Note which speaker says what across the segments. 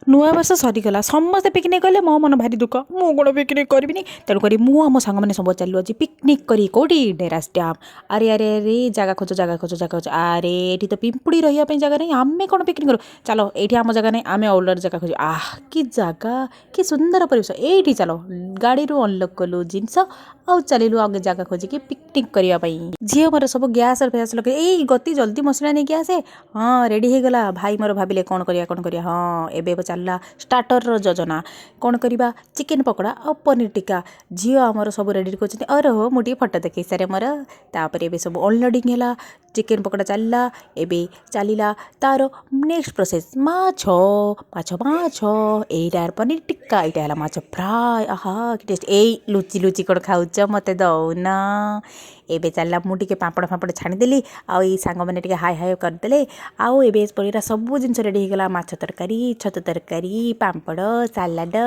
Speaker 1: ନୂଆ ବର୍ଷ ସରିଗଲା, ସମସ୍ତେ ପିକନିକ୍ କଲେ। ମୋ ମନ ଭାରି ଦୁଃଖ, ମୁଁ କ'ଣ ପିକନିକ୍ କରିବିନି? ତେଣୁକରି ମୁଁ ଆମ ସାଙ୍ଗମାନେ ସବୁ ଚାଲିଲୁ ଆଜି ପିକନିକ୍ କରି। କେଉଁଠି? ଡେରାସ ଡ୍ୟାମ୍। ଆରେ ଆରେ ଆରେ, ଜାଗା ଖୋଜ, ଜାଗା ଖୋଜ, ଜାଗା ଖୋଜ। ଆରେ, ଏଠି ତ ପିମ୍ପୁଡ଼ି ରହିବା ପାଇଁ ଜାଗା ନାହିଁ, ଆମେ କ'ଣ ପିକନିକ୍ କରୁ? ଚାଲ, ଏଇଠି ଆମ ଜାଗା ନାହିଁ, ଆମେ ଅଲଗା ଜାଗା ଖୋଜୁ। ଆହ, କି ଜାଗା, କି ସୁନ୍ଦର ପରିବେଶ ଏଇଠି। ଚାଲ, ଗାଡ଼ିରୁ ଅନଲୋଡ଼ କଲୁ ଜିନିଷ ଆଉ ଚାଲିଲୁ ଆଗେ ଜାଗା ଖୋଜିକି ପିକନିକ୍ କରିବା ପାଇଁ। ଝିଅ ମୋର ସବୁ ଗ୍ୟାସ୍ ଫ୍ୟାସ୍ ଲଗେଇ, ଏଇ ଗତି, ଜଲ୍ଦି ମସଲା ନେଇକି ଆସେ। ହଁ, ରେଡ଼ି ହେଇଗଲା। ଭାଇ ମୋର ଭାବିଲେ, କ'ଣ କରିବା, କ'ଣ କରିବା? ହଁ, ଏବେ ଚାଲିଲା ଷ୍ଟାର୍ଟରର ଯୋଜନା। କ'ଣ କରିବା? ଚିକେନ୍ ପକୋଡ଼ା ଆଉ ପନିର ଟିକ୍କା। ଝିଅ ଆମର ସବୁ ରେଡ଼ି କରୁଛନ୍ତି। ଅରେ ହୋ, ମୁଁ ଟିକେ ଫଟୋ ଦେଖେଇ ସାରେ ମୋର। ତାପରେ ଏବେ ସବୁ ଅନଲୋଡ଼ିଂ ହେଲା, ଚିକେନ୍ ପକୋଡ଼ା ଚାଲିଲା। ଏବେ ଚାଲିଲା ତାର ନେକ୍ସଟ ପ୍ରୋସେସ୍, ମାଛ, ମାଛ, ମାଛ। ଏଇଟା ପନିର ଟିକ୍କା, ଏଇଟା ହେଲା ମାଛ ଫ୍ରାଏ। ଆହା, କି ଟେଷ୍ଟ! ଏଇ, ଲୁଚି ଲୁଚି କ'ଣ ଖାଉଛ? ମୋତେ ଦଉନ। ଏବେ ଚାଲିଲା, ମୁଁ ଟିକେ ପାମ୍ପଡ଼ ଫାମ୍ପଡ଼ ଛାଣିଦେଲି ଆଉ ଏଇ ସାଙ୍ଗମାନେ ଟିକେ ହାଇ ହାଇ କରିଦେଲେ। ଆଉ ଏବେ ପୁରା ସବୁ ଜିନିଷ ରେଡ଼ି ହେଇଗଲା, ମାଛ ତରକାରୀ, ଛତୁ ତରକାରୀ, ପାମ୍ପଡ଼, ସାଲାଡ଼,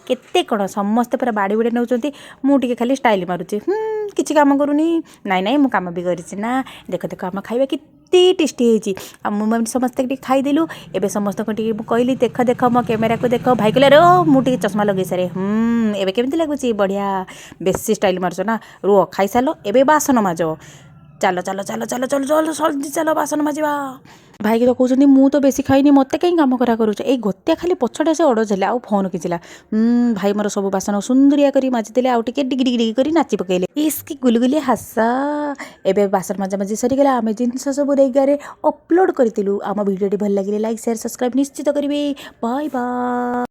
Speaker 1: କେତେ କ'ଣ। ସମସ୍ତେ ପୁରା ବାଡ଼ି ବୁଡ଼ି ନେଉଛନ୍ତି, ମୁଁ ଟିକେ ଖାଲି ଷ୍ଟାଇଲ୍ ମାରୁଛି। କିଛି କାମ କରୁନି। ନାଇଁ ନାଇଁ, ମୁଁ କାମ ବି କରିଛି ନା। ଦେଖ ଦେଖ, ଆମ ଖାଇବା କେତେ ଟେଷ୍ଟି ହେଇଛି। ଆଉ ମୁଁ ଏମିତି ସମସ୍ତେ ଟିକେ ଖାଇଦେଲୁ। ଏବେ ସମସ୍ତଙ୍କୁ ଟିକେ ମୁଁ କହିଲି, ଦେଖ ଦେଖ, ମୋ କ୍ୟାମେରାକୁ ଦେଖ। ଭାଇ କହିଲା, ର, ମୁଁ ଟିକେ ଚଷମା ଲଗେଇ ସାରେ। ଏବେ କେମିତି ଲାଗୁଛି? ବଢ଼ିଆ। ବେଶୀ ଷ୍ଟାଇଲ୍ ମାରୁଛ ନା? ରୁହ, ଖାଇସାରିଲ, ଏବେ ବାସନ ମାଜ। ଚାଲ ଚାଲ ଚାଲ ଚାଲ ଚାଲ ଚାଲ, ଜଲ୍ଦି ଚାଲ, ବାସନ ମାଜିବା। ଭାଇକି ତ କହୁଛନ୍ତି, ମୁଁ ତ ବେଶୀ ଖାଇନି, ମୋତେ କାହିଁ କାମ କରା କରୁଛ? ଏଇ ଗୋତିଆ ଖାଲି ପଛଟା ସେ ଅଡ଼ଜ ହେଲା ଆଉ ଫୋନ୍ ଖିଚିଲା। ଭାଇ ମୋର ସବୁ ବାସନ ସୁନ୍ଦରିଆ କରି ମାଜିଦେଲେ ଆଉ ଟିକେ ଡିଗି ଡିଗି ଡିଗି କରି ନାଚି ପକେଇଲେ। ଇସ୍, କି ଗୁଲୁଗୁଲି ହାସ! ଏବେ ବାସନ ମଜା ମଜି ସରିଗଲା। ଆମେ ଜିନିଷ ସବୁ ରେଗାରେ ଅପଲୋଡ଼ କରିଥିଲୁ। ଆମ ଭିଡ଼ିଓଟି ଭଲ ଲାଗିଲେ ଲାଇକ୍, ସେୟାର, ସବସ୍କ୍ରାଇବ୍ ନିଶ୍ଚିତ କରିବେ। Bye bye.